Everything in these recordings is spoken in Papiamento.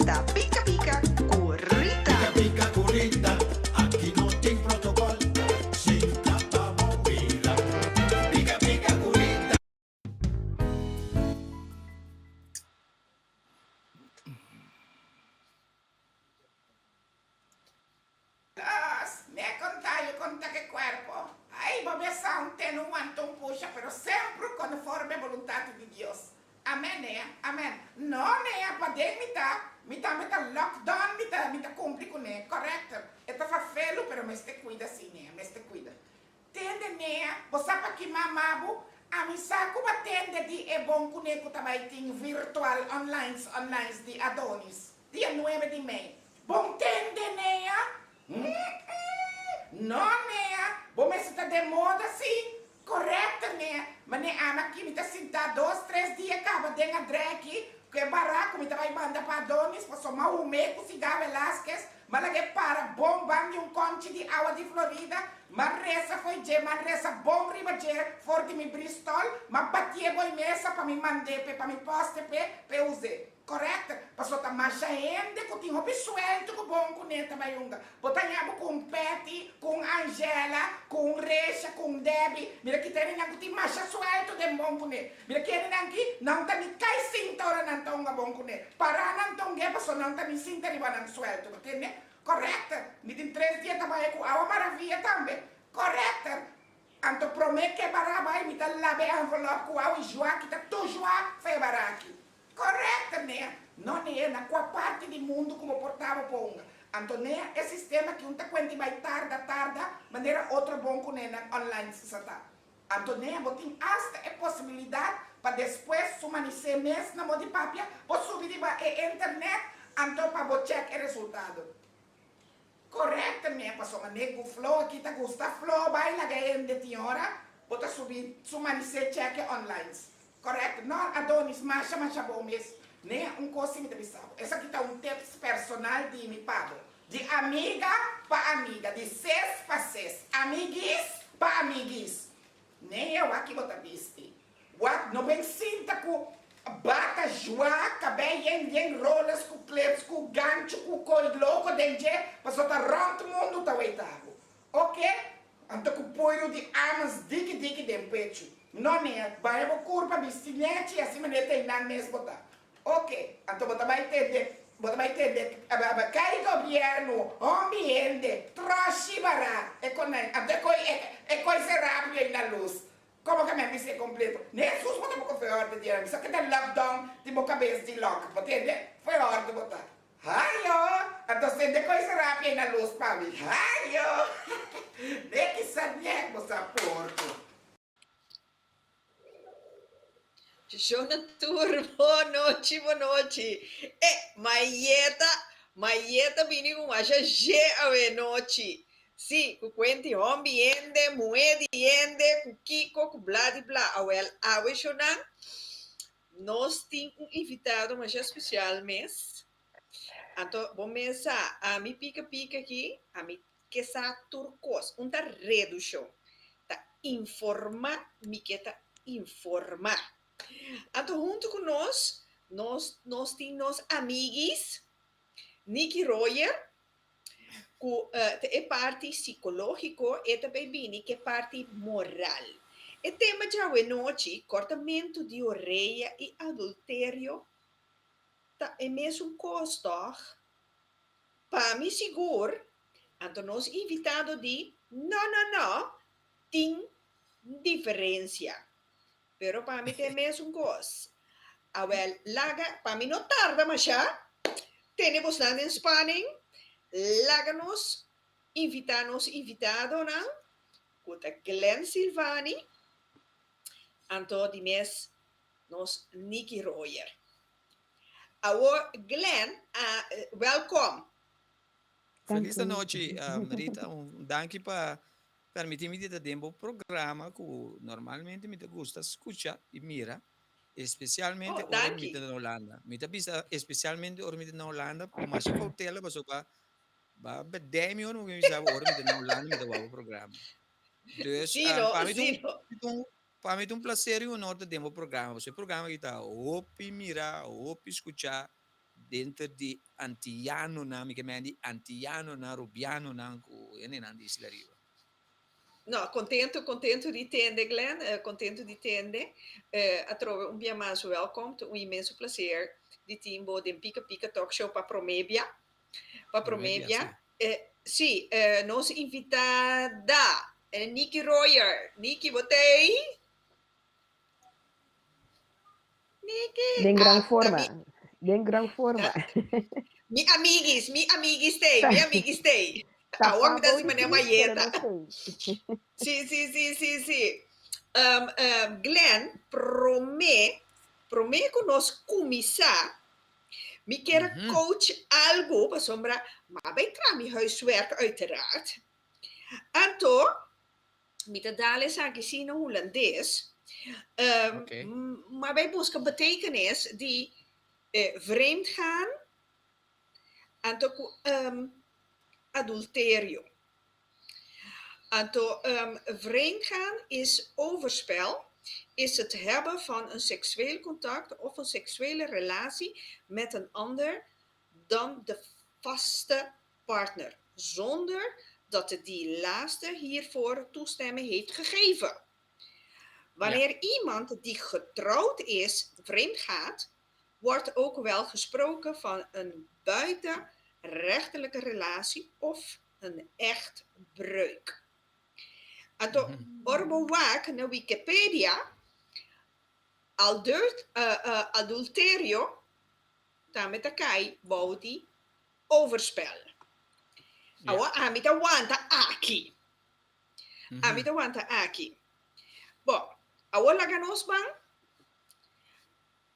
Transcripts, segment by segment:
ta Pika Pika ku Rita. Pika pika ku Rita, aki no tin protokòl, sinta pa bo mira. Pika pika ku Rita. Los, me conta yo conta ke cuerpo. Ay, bo besa un ten un wanta un pusha, pero sempru conforme voluntad di Dios. Amen, nea, amen. No, nea, paden mi ta, mi tambe ta lockdown, mi ta, mi ta cumpli cune, correcto. E ta fafelu, pero mester cuida si, nea, mester cuida. Tende, nea, bo sa pa ki mama bo? Ami sa cu ba tende di e bon cune cu ta bay tin virtual onlines onlines di Adonis. Dia nuebe di mei. Bon tende, Nea? Mm-mm! No, Nea, bo mester ta den moda, sí. Correcto, Nea. Ma ne ama ki mi ta sintá dos, tres dia caba den a dreki cu e bara cu mi ta bai manda pa Adonis pasobra m'a hum'é cu sigá Velasquez, m'a lag'é para bon ban di un conchi di awa di Florida, m'a reza fo'i dje, m'a reza bon riba dje for di mi Bristol, m'a batié bo'i mesa pa mi mand'é p'e, pa mi poste p'e, p'e us'é. Correct, paso ta masha hende cu tin hopi suelto cu bon cune ta bay hunga. Bo ta ña bo cu un Patty, cu un Angela, cu un Resha, cu un Debbie. Mira ki ta hendenan cu tin masha suelto den bon cune. Mira ki hendenan ki nan ta ni cay sinta ora nan ta hunga bon cune. Para nan ta hung'e paso nan ta ni sinta riba nan suelto. Bo tende? Correct. Mi tin tres dia ta bay cu awa maravilla tambe. Correct. Anto prome ke bara bay mi ta laba e envelop cu awa y jua kita tur jua fa e bara aki. Correcto Nea. No Nea, na cua parti di mundo cu bo por ta bo ponga. Anto Nea, e sistema aki un ta cuenta y bay tarda tarda manera otro bon cu nenan online sa ta. Anto Nea, bo tin hasta e posibilidad pa despues su manisé mes na mo di papia, bo subi riba e internet anto pa bo check e resultado. Correcto mi pasobra ne cu Flo aki ta gusta Flo bay laga hende tin ora bo ta subi su manisé cheque onlines correcto no Adonis masha masha bon mes ne un cos si mi ta bisa bo esaki ta un tips personal di mi pa bo di amiga pa amiga di ses pa ses amiguis pa amiguis ne e wak ki bo ta bisti Wak no ben sinta ku baka jua kabei yen yen roles ku clips ku gancho ku koi loko den dje pasobra ta rònt mundu ta weita bo ok anto ku puiru di amas diki diki den pechu no nea baña bo kurpa bisti nechi asi manera ta einan mes bo ta ok anto bo ta bai tende bo ta bai tende kai gobierno hombi hende troshi bara e konai anto e koi e koi sera pui ei na lus Como ke mi a bisa e completo? Ne Jesus bo ta poko fe orde di era. Mi sa keda lockdown di bo cabes di lock. Bo tende? Fe orde bo ta. Hayo! Anto sende koe sera pie na luz pa mi. Hayo! Ne kisa nek bo sa porco. Shona tur, bonochi, bonochi. E, Mayeta, Mayeta bini ku masha je awe nochi. Sí, ku kuenti hòmbi hende, muhé di hende, ku kiko, ku bla di bla. Awèl, awe shownan nos tin un invitado masha spesial mes. Anto bo mes sa, ami pika pika aki, ami ke sa tur kos. Un ta redu show, ta informá, mi ke ta informá. Anto huntu ku nos, nos nos tin nos amiguis, Nicky Royer, Ku ta e parti sikológiko, e ta bay bini ku e parti moral. E tema djawe nochi, kòrtamentu di orea i adulterio ta e mesun kos tòg? Pa mi sigur, anto nos invitado di, no no no, tin diferensia. Pero pa mi ta e mesun kos. Awel, laga, pa mi no tarda mashá, tene bosnan den spanning, laga nos invitá nos invitadonan, ku ta Glenn Silvani, anto di mes nos Nicky Royer. Awor, Glenn, wèlkòm. Felis anochi, Rita. Un danki pa Permiti mi di ta den bo programa ku normalmente mi ta gusta skucha i mira, espesialmente Oh, ora mi danki. ta na Hulanda. Mi ta bisa espesialmente ora mi ta na Hulanda ku masha koutela pasobra ba bedei mi ora mi bisa bo ora mi ta na Hulanda mi ta wak bo programa. Dus Sí no, pa mi ta sí un no. un pa mi ta un plaser i honor ta den bo programa pasobra e programa aki ta hopi mira, hopi skucha. denter di antianonan, mi ke men di antianonan, rubianonan ku hendenan di Isla Riba. No, contento, contento di tende, Glenn, eh, contento di tende. Eh, atrobe un bia mas welkom, ta un inmenso placer di tin bo den Pika Pika Talk Show pa prome bia. Pa prome Prome bia, bia. sí. Eh, sí, eh, nos invitada, eh, Nikki Royer. Nikki, bo t'ei? Nikki, Den gran ah, ta forma. mi, Den gran forma. mi amiguis, mi amiguis t'ei, mi amiguis t'ei. Ta Awor mi ta pa hasi manera bou di pero mayeta. no sei. Sí, sí, sí, sí, sí. Um, um, Glenn, promé, promé ku nos kuminsá, mi kier a coach algu pasobra m'a bai traha mi huiswerk uiteraard. Anto, mi ta dal esaki sí na hulandes. Um, Oké. M'a bai buska betekenis di eh, vreemd gaan Anto ku adulterio. Anto vreemdgaan is overspel, is het hebben van een seksueel contact of een seksuele relatie met een ander dan de vaste partner, zonder dat die laatste hiervoor toestemming heeft gegeven. Wanneer iemand die getrouwd is vreemd gaat, wordt ook wel gesproken van een buitenrechtelijke relatie of een echtbreuk. Anto, ora bo wak na Wikipedia, aldurt, adulterio tambe ta kai bou di overspel. Awo ami ta wanta aki. Ami ta wanta aki. Bo, awor laga nos ban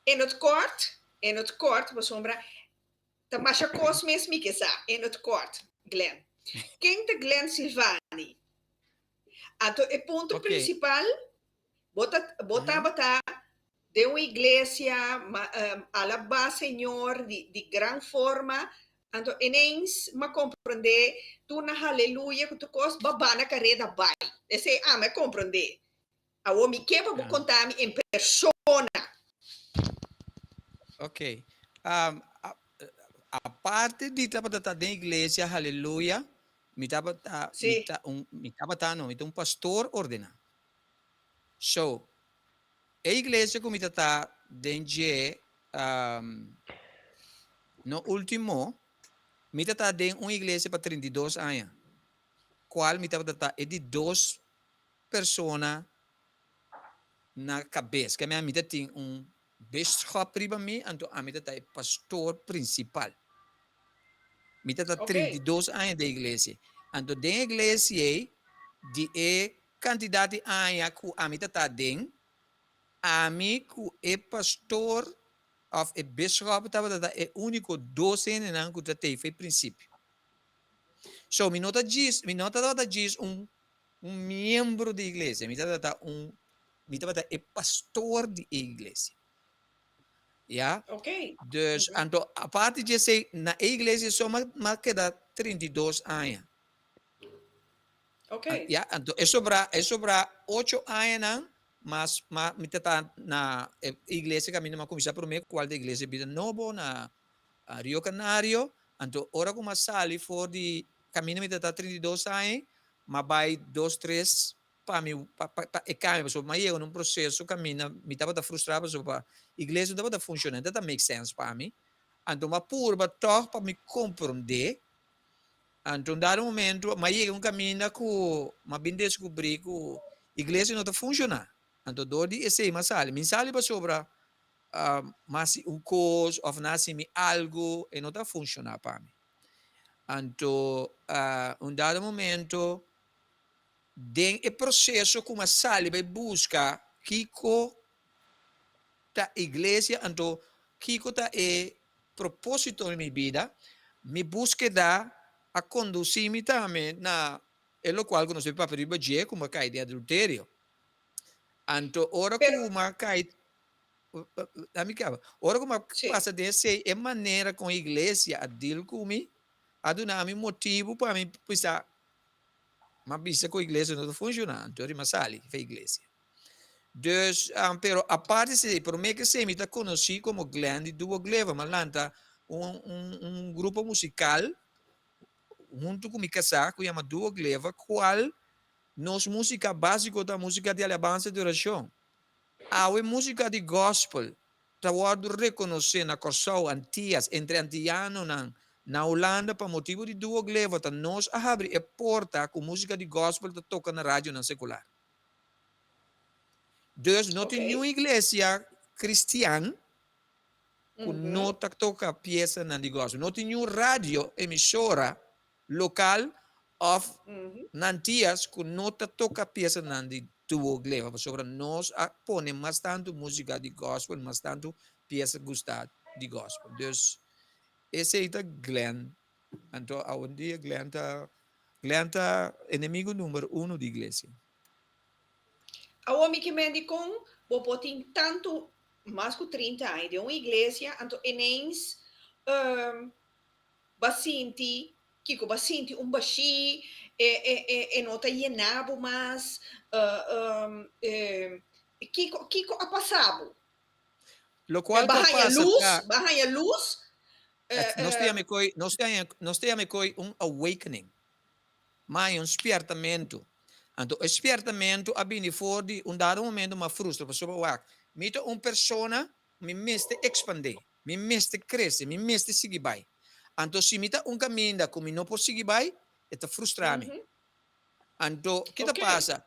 in het kort, in het kort, pasobra ta masha kos mes mi ke sa, in het kort, Glenn. Ken ta Glenn Silvani? Anto e punto principal, bo ta, bo tabata den un iglesia, ma, alabá Señor di, di gran forma, anto ineens m'a comprende, tur na haleluya ku tur kos, bo a bana kareda bai. Esei ami a comprende. Awor mi ke pa bo konta mi en persona. Ok. Aparte di tabata ta den iglesia, haleluya, mi tabata, mi ta un, mi tabata no, mi ta un pastor ordená. So, e iglesia ku mi ta ta den dje, no ultimo, mi ta ta den un iglesia pa 32 aña, kual mi tabata ta e di dos persona na kabes. Ke mi ta tin un bishop riba mi, anto ami ta ta e pastor prinsipal. Mi ta ta 32 aña den iglesia. Anto den iglesia ei, di e kantidat di aña ku ami ta ta den, ami ku e pastor òf e bishop tabata ta e úniko dos hendenan ku ta tei for e prinsipio. So mi no ta djis, mi no tabata djis un un miembro di iglesia, mi tabata un, mi tabata e pastor di e iglesia. Ya? Dus, anto, aparte di esei, na e iglesia so m'a, m'a keda 32 aña. Ya, anto e sobra, e sobra ocho añanan mas, ma mi tabata na e iglesia kaminda m'a kuminsá promé, kual ta iglesia Bida Nobo na Rio Canario. Anto ora ku m'a sali for di kaminda mi tabata 32 aña, M'a bai dos tres pa mi pa pa e cambia pasobra m'a yega na un proceso caminda mi tabata frustra pasobra iglesia no tabata funciona no tabata make sense pa mi anto m'a purba tog pa mi comprende anto un dado momento m'a yega un caminda cu m'a bin descubri cu iglesia no ta funciona anto door di esey m'a sali mi sali pasobra m'a haci un cos of nan a haci mi algo e no ta funciona pa mi. Anto un dado momento den e proceso cu m'a sali bay busca kico ta iglesia anto kico ta e proposito di mi bida, mi buskeda a conduci mi tambe na e locual cu nos a papia riba dje cu m'a cay den adulterio. Anto ora cu m'a cay Dami kaba. Ora ku mi a pasa den esei, e manera kon iglesia a deal ku mi a duna mi motibu pa mi bisa, mi a bisa ku iglesia no ta funshoná, anto mi a sali for iglesia. Dus, pero aparte esei, promé ku esei mi ta konosí komo Glenn di Duo Gleva, mi a lanta. un un un grupo musikal huntu ku mi kasá ku yama Duo Gleva kual nos músika básiko ta músika di alabansa i adorashon. Awe músika di gòspel ta wòrdu rekonosé na Kòrsou, Antias, entre antianonan na Hulanda pa motibu di Duo Gleva ta nos a habri e porta ku músika di gòspel ta toka na radionan sekular. Dus no tin niun iglesia kristian ku no ta toka piesanan di gòspel. No tin niun radio, emisora lokal òf na Antias ku no ta toka piesanan di Duo Gleva pasobra nos a pone mas tantu músika di gòspel, mas tantu piesa gustá di gòspel. Dus esei ta Glenn. Anto awendia Glenn ta Glenn ta enemigo number uno di iglesia. Awor mi ke men dikon bo por tin tantu mas ku trinta aña den un iglesia anto ineens ba sinti kiko ba sinti un bashí e e e e no ta yena bo mas kiko kiko a pasa bo? Lokual Ba ku a haña pasa lus ta ba haña lus nos ta yama e koi nos ta haña nos ta yama e koi un awakening. Mai un spiertamentu. Anto e spiertamentu a bini for di un dado momento m'a frustra pasobra wak, mi ta un persona, mi mester expande, mi mester crece, mi mester sigui bai. Anto si mi ta un caminda cu mi no por sigui bai, e ta frustra mi. Anto ki ta pasa?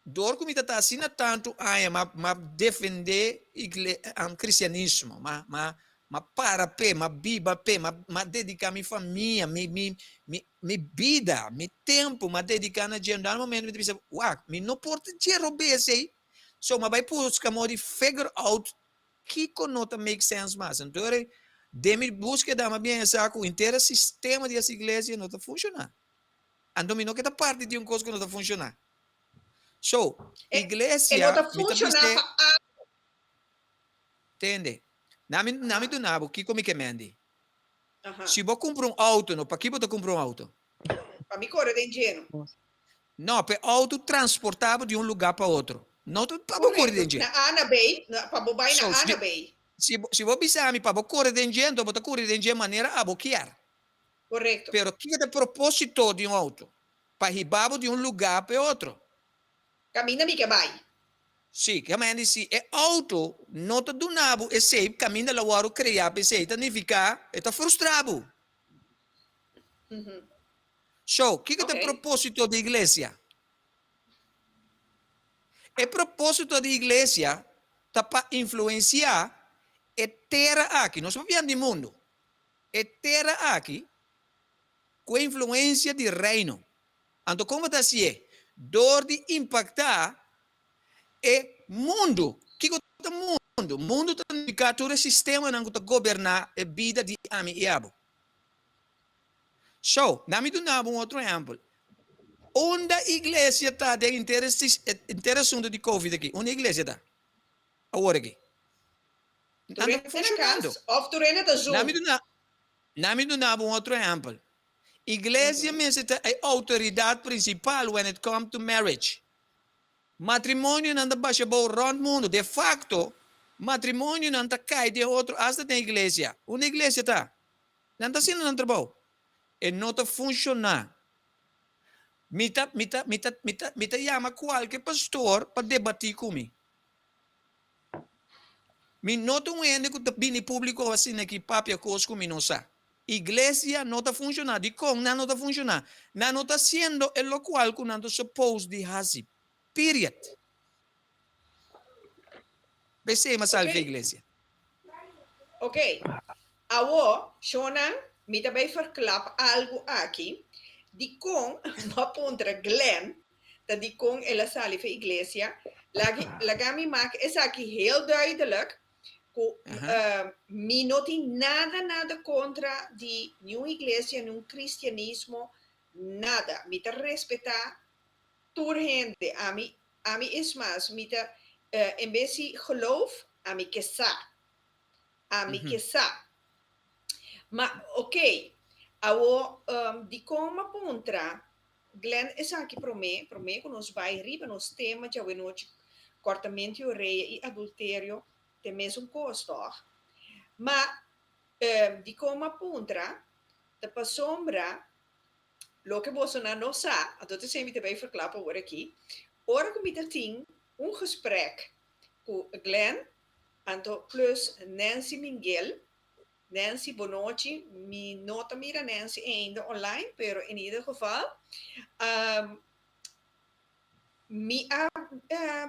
Dor cu mi ta ta asina tantu aña m'a m'a defende igle cristianismo, m'a m'a m'a para p'e, m'a biba p'e, m'a m'a dedica mi famia, mi mi mi mi bida, mi tempo m'a dedica na dje. Un dado momento mi ta bisa, wak, mi no por ta dje robes ei. So m'a bai busca modo di figure out kico no ta make sense mas. Anto ora den mi buskeda m'a bien sa cu henter e sistema di es iglesia no ta funciona. Anto mi no ke ta parti di un kos ku no ta funshoná. So, E, e iglesia, no ta mi ta funshoná bis'é, pa abo. tende, na mi, na mi Aha, duna bo kiko mi ke mendi. aha. Si bo kumpra un outo, no, pakí bo ta kumpra un outo? Pa mi kore den djeno. No, pa e outo transportá bo di un lugá pa otro. No ta pa bo kore Korekto. den dje. Na A na B, na, pa bo bai na So, A si, na B. si bo, si bo bisa mi pa bo kore den dje, anto bo ta kore den dje manera abo kier. Korekto. Pero kiko ta e propósito di un outo? Pa hiba bo di un lugá pa e otro. Kaminda mi ke bai. Sí, kemende si e outo no ta duna bo esei kaminda lo wòrdu kreá pa esei, ta nifiká e ta frustra bo. So, kiko ta e propósito di iglesia? E propósito di iglesia ta pa influensiá e tera aki, nos papia di mundu, E tera aki ku e influensia di Reino. Anto kon bo ta hasié? Dor di impaktá e mundu. Kiko ta mundu? Mundu ta nifiká tur e sistemanan ku ta goberná e bida di ami i abo. So, na mi duna bo un otro ehèmpel. Unda iglesia ta den henter e asuntu di covid aki? Unda iglesia ta awor aki? Tur hende na kas of tur hende ta zoom? Na mi duna bo un otro ehempel. Iglesia mester ta e outoridat prinsipal when it come to marriage. Matrimonionan ta basha bou rond mundu. De facto, matrimonionan ta kai den otro hasta den iglesia. Unda iglesia ta? Nan ta haciendo nan trabou. E no ta funciona. Mi ta, mi ta, mi ta, mi ta, mi ta yama cualke pastor pa debati cu mi. Mi no ta un hende ku ta bini públiko asina ki papia kos ku mi no sa. Iglesia no ta funshoná. Dikon nan no ta funshoná? Nan no ta hasiendo e lokual ku nan ta suppose di hasi. Period. P'esei mi a sali for iglesia. Ok. Awor, shownan, mi ta bai verklap algu aki. Dikon mi a puntra Glenn ta dikon el a sali for iglesia. Lagi, laga mi mak esaki heel duidelijk ku mi no tin nada, nada kontra di niun iglesia, niun kristianismo, nada. Mi ta respetá tur hende. Ami, ami es mas, mi ta, en bes di geloof, ami ke sa. Ami ke sa. Ma, oké, awor, dikon mi a puntra Glenn, esaki promé, promé ku nos bai riba nos tema djawenochi, kòrtamento di orea i adulterio te mesun kos, tòg? Ma Dikon m'a puntra? Ta pasobra loke bosonan no sa, anto ta esei mi ta bai verklap awor aki, ora ku mi ta tin un gesprek ku Glenn, anto plus Nancy Minguel, Nancy bonochi, mi no ta mira Nancy ainda online, pero in ieder geval, Mi a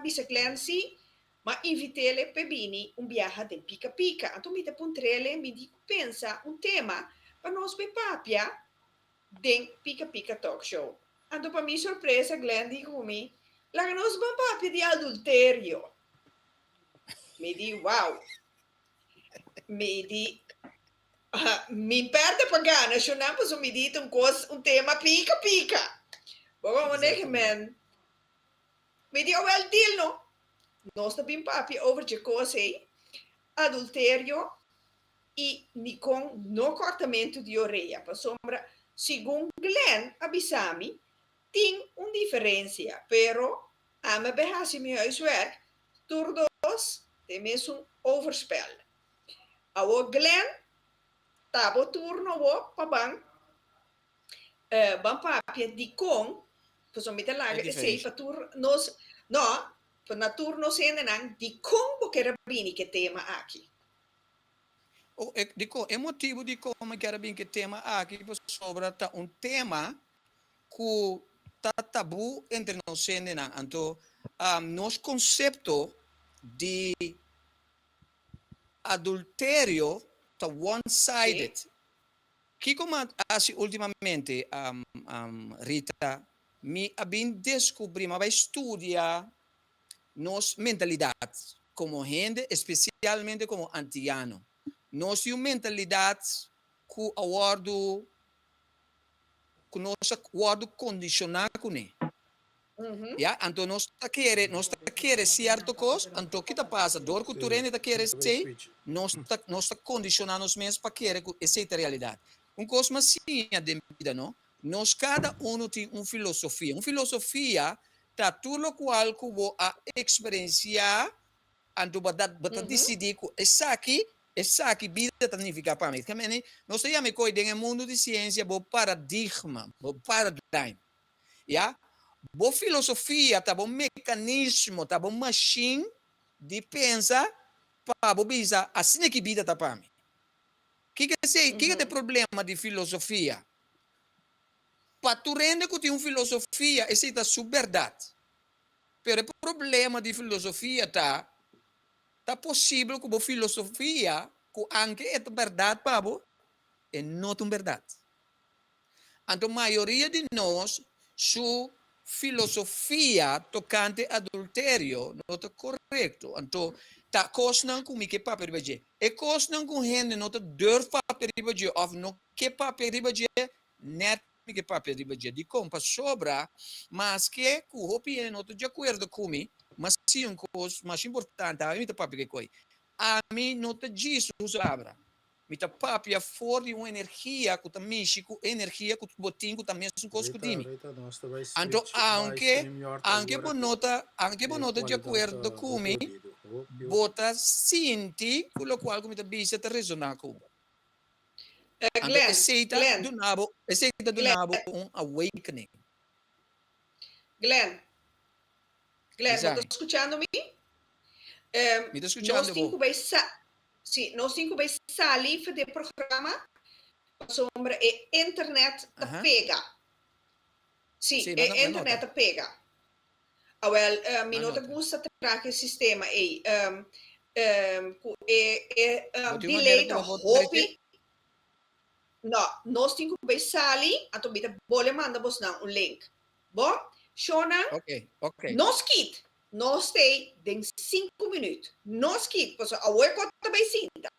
bisa Glenn si, m'a invit'ele p'e bini un biaha den Pika Pika. Anto mi ta puntr'ele, mi di ku pensa un tema pa nos bai papia den Pika Pika Talk Show. Anto pa mi sorpresa Glenn di ku mi, Laga nos ban papia di adulterio. Mi di, Wow! Mi di, Mi perde pa gana shona pasobra mi di ta un kos, un tema pika pika. Bo a wonder men. Mi di, awel deal no. Nos ta bin papia over dje kos ei, adulterio i nikon no kòrtamentu di orea. Pasobra segun Glenn a bisa mi, tin un diferensia, pero ami a bai hasi mi huiswerk, tur dos den mesun overspel. Awor Glenn, ta bo turno bo pa ban ban papia dikon, pasobra mi ta laga esei pa tur nos, no, pa na tur nos hendenan, dikon bo ker a bini ku e tema aki? Oh, e dikon, e motibu dikon mi ker a bini ku e tema aki pasobra ta un tema ku ta tabú entre nos hendenan, anto nos konsepto di Adulterio ta one sided. Kiko mi a hasi ultimamente, Rita? Mi a bin descubri, mi a bai studia nos mentalidad como hende, especialmente como antiano. Nos tin un mentalidad cu a wordo, cu nos a wordo condiciona cune. Ya, anto nos ta kere, nos ta kere sierto kos, anto ki ta pasa? Dor ku tur hende ta kere esei, nos ta, nos ta kondishoná nos mes pa kere ku esei ta realidat. Un kos mas siña den bida, no? Nos kada unu tin un filosofia. Un filosofia ta tur lokual ku bo a eksperensiá, anto bo ta, bo ta disidí ku esaki, esaki bida ta nifiká pa mi. Nos ta yama e koi den e mundu di siensia bo paradigma, bo paradigm. Ya. Bo filosofia ta bo mekanismo, ta bo mashin di pensa pa bo bisa asina ki bida ta pa mi. Kiko esei? Kiko ta e problema di filosofia? Pa tur hende ku tin un filosofia esei ta su bèrdat. Pero e problema di filosofia ta, ta posibel ku bo filosofia, ku anke e ta bèrdat pa bo, e no ta un bèrdat. Anto mayoria di nos su filosofia tokante adulterio no ta korekto. Anto ta kosnan ku mi ke papia riba dje. E kosnan ku hende no ta durf papia riba dje òf no ke papia riba dje, nèt mi ke papia riba dje. Dikon? Pasobra maske ku hopi hende no ta di akuerdo ku mi, ma si un kos mas importante, ami ta papia ku e koi. Ami no ta djis usa palabra. Mi ta papia for di un energia ku ta mishi ku e energia ku bo tin ku ta mesun kos ku di mi. Anto aunke aunke bo no ta aunke bo no ta di akuerdo ku mi, bo ta sinti ku lokual ku mi ta bisa ta resoná ku bo. Anto esei ta duna bo esei ta duna bo un awakening. Glenn, Glenn, bo ta skuchando mi? Mi ta skuchando bo. Sí, nos tin ku bai sali for di e programa pasobra e internet ta pega. Sí, e internet ta pega. Awel, mi no ta gusta traha e sistema ei. Ku e delay ta hopi. No, nos tin ku bai sali, anto mi ta bole manda bosnan un link. Bon, shownan, no skit. Nos stay den sinku minuut. No skit, pasobra awor e kos ta bay sinta.